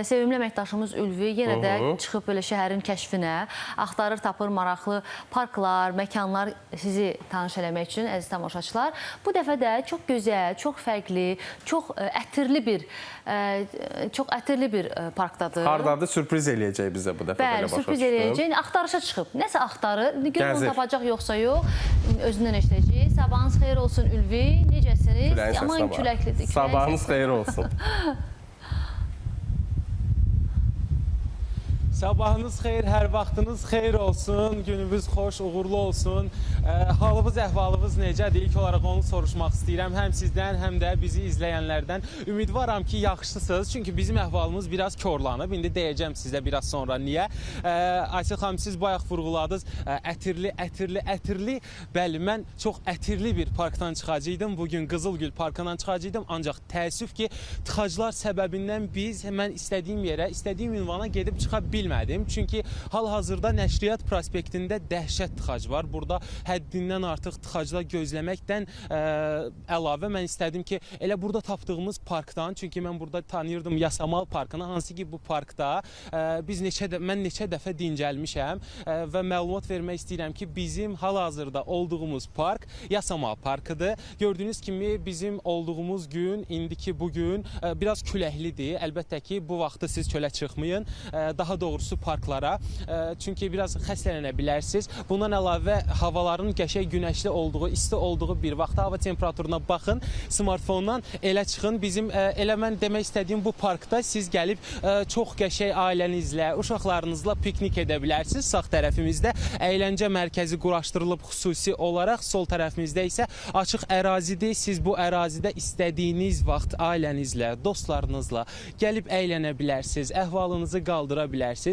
sevimli əməkdaşımız Ülvi yenə də çıxıb belə şəhərin kəşfinə, axtarır, tapır maraqlı parklar, məkanlar sizi tanış eləmək üçün əziz tamaşaçılar. Bu dəfə də çox gözəl, çox fərqli, çox ətirli bir çox ətirli bir parkdadır. Hardadır? Sürpriz eləyəcək bizə bu dəfə. Bəli, belə başa sürpriz düşdüm. eləyəcək. Axtarışa çıxıb. Nəsə axtarır. Görüm onu Gəzir. tapacaq yoxsa yox. Özündən eşidəcəyik. Sabahınız xeyir olsun Ülvi. Necəsiniz? Küləyin Aman səsinə bax. küləklidir. Küləyin Sabahınız xeyir olsun. Sabahınız xeyir, hər vaxtınız xeyir olsun, gününüz xoş, uğurlu olsun. Halınız, əhvalınız necədir? İlk olaraq onu soruşmaq istəyirəm həm sizdən, həm də bizi izləyənlərdən. Ümidvaram ki, yaxşısınız. Çünki bizim əhvalımız biraz korlanıb. İndi deyəcəm sizə biraz sonra niyə. Aysel xanım, siz bayaq vurğuladınız. Ətirli, ətirli, ətirli. Bəli, mən çox ətirli bir parkdan çıxacaqdım. Bugün Qızılgül parkından çıxacaqdım. Ancaq təəssüf ki, tıxaclar səbəbindən mən istədiyim yerə, istədiyim ünvana gedib çıxa bilmədim. Çünki hal-hazırda Nəşriyyat prospektində dəhşət tıxac var. Burada həddindən artıq tıxacda gözləməkdən əlavə mən istədim ki, elə burada tapdığımız parkdan, çünki mən burada tanıyırdım Yasamal parkını, hansı ki bu parkda mən neçə dəfə dincəlmişəm və məlumat vermək istəyirəm ki, bizim hal-hazırda olduğumuz park Yasamal parkıdır. Gördüyünüz kimi bizim olduğumuz gün, indiki bu gün biraz küləklidir. Əlbəttə ki, bu vaxtı siz çölə çıxmayın. Daha doğrusu parklara. Çünki biraz xəstələnə bilərsiniz. Bundan əlavə havaların qəşəng günəşli olduğu, isti olduğu bir vaxtda hava temperaturuna baxın. Smartfondan elə çıxın. Bizim elə mən demək istədiyim bu parkda siz gəlib çox qəşəng ailənizlə, uşaqlarınızla piknik edə bilərsiniz. Sağ tərəfimizdə əyləncə mərkəzi quraşdırılıb xüsusi olaraq, sol tərəfimizdə isə açıq ərazidir. Siz bu ərazidə istədiyiniz vaxt ailənizlə, dostlarınızla gəlib əylənə bilərsiniz, əhvalınızı qaldıra bilərsiniz.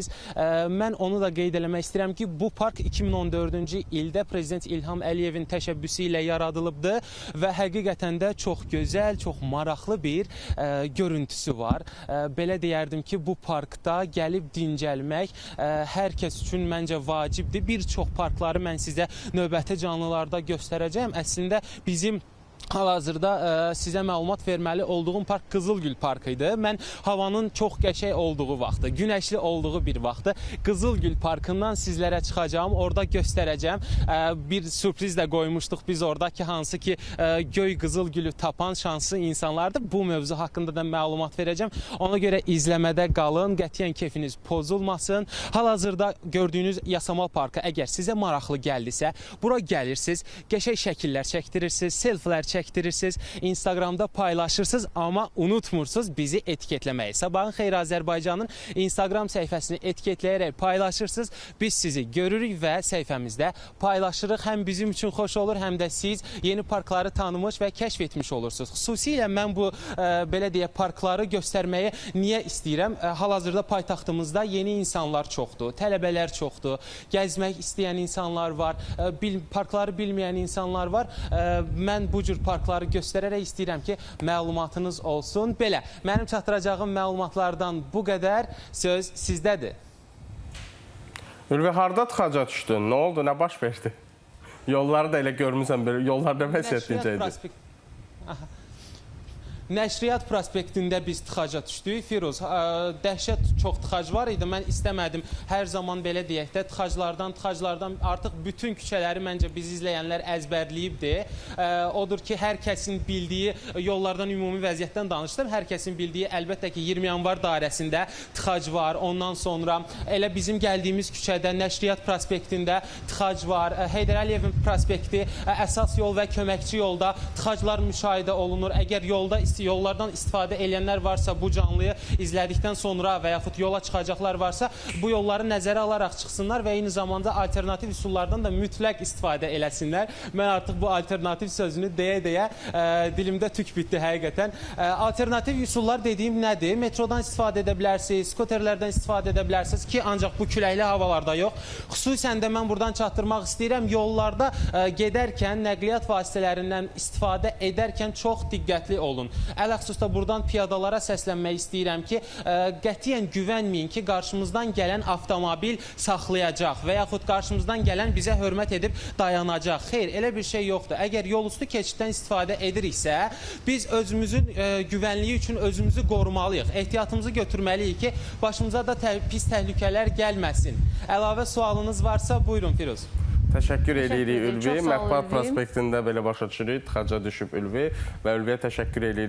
Mən onu da qeyd eləmək istəyirəm ki, bu park 2014-cü ildə Prezident İlham Əliyevin təşəbbüsü ilə yaradılıbdır və həqiqətən də çox gözəl, çox maraqlı bir görüntüsü var. Belə deyərdim ki, bu parkda gəlib dincəlmək hər kəs üçün məncə vacibdir. Bir çox parkları mən sizə növbəti canlılarda göstərəcəyəm. Əslində bizim hal-hazırda sizə məlumat verməli olduğum park Qızılgül parkı idi. Mən havanın çox qəşəng olduğu vaxtı, günəşli olduğu bir vaxtı Qızılgül parkından sizlərə çıxacağam, orada göstərəcəm. Bir sürpriz də qoymuşduq biz orada ki, hansı ki göy Qızılgülü tapan şanslı insanlardır. Bu mövzu haqqında da məlumat verəcəm. Ona görə izləmədə qalın, qətiyyən keyfiniz pozulmasın. Hal-hazırda gördüyünüz Yasamal parkı əgər sizə maraqlı gəldisə, bura gəlirsiniz, qəşəng şəkillər çəkdirirsiniz, selfilər çəkdirirsiniz, Instagramda paylaşırsınız, amma unutmursunuz bizi etiketləməyi. Sabahın xeyir Azərbaycanın Instagram səhifəsini etiketləyərək paylaşırsınız. Biz sizi görürük və səhifəmizdə paylaşırıq. Həm bizim üçün xoş olur, həm də siz yeni parkları tanımış və kəşf etmiş olursunuz. Xüsusilə mən bu belə deyə parkları göstərməyi niyə istəyirəm? Hal-hazırda paytaxtımızda yeni insanlar çoxdur, tələbələr çoxdur, gəzmək istəyən insanlar var, parkları bilməyən insanlar var. Mən bu cür parkları göstərərək istəyirəm ki, məlumatınız olsun. Belə, mənim çatdıracağım məlumatlardan bu qədər. Söz sizdədir. Ülvi, harda tıxaca düşdün? Nə oldu? Nə baş verdi? Yolları da elə görmüsən, belə yollarda vəziyyət necə idi? Nəşriyyat prospektində biz tıxaca düşdük. Firuz, dəhşət çox tıxac var idi. Mən istəmədim hər zaman belə deyək də tıxaclardan artıq bütün küçələri məncə bizi izləyənlər əzbərləyibdi. Odur ki, hər kəsin bildiyi yollardan, ümumi vəziyyətdən danışdım. Hər kəsin bildiyi əlbəttə ki, 20 yanvar dairəsində tıxac var. Ondan sonra elə bizim gəldiyimiz küçədə Nəşriyyat prospektində tıxac var. Heydər Əliyevin prospekti əsas yol və köməkçi yolda tıxaclar müşahidə olunur. Əgər yollardan istifadə edənlər varsa, bu canlıyı izlədikdən sonra və yaxud yola çıxacaqlar varsa, bu yolları nəzərə alaraq çıxsınlar və eyni zamanda alternativ üsullardan da mütləq istifadə eləsinlər. Mən artıq bu alternativ sözünü deyə-deyə dilimdə tük bitdi həqiqətən. Alternativ üsullar dediyim nədir? Metrodan istifadə edə bilərsiniz, skuterlərdən istifadə edə bilərsiniz ki, ancaq bu küləkli havalarda yox. Xüsusən də mən buradan çatdırmaq istəyirəm, yollarda gedərkən, nəqliyyat vasitələrindən istifadə edərkən çox diqqətli olun. Ələxüsus da buradan piyadalara səslənmək istəyirəm ki, qətiyyən güvənməyin ki, qarşımızdan gələn avtomobil saxlayacaq və yaxud qarşımızdan gələn bizə hörmət edib dayanacaq. Xeyr, elə bir şey yoxdur. Əgər yolüstü keçiddən istifadə ediriksə, biz özümüzün güvənliyi üçün özümüzü qorumalıyıq. Ehtiyatımızı götürməliyik ki, başımıza da pis təhlükələr gəlməsin. Əlavə sualınız varsa, buyurun Firuz. Təşəkkür edirik edirik. Ülvi. Çox sağ ol, Mətbuat Ülvi. prospektində belə başa düşürük, tıxaca düşüb Ülvi və Ülviyə təşəkkür edirik.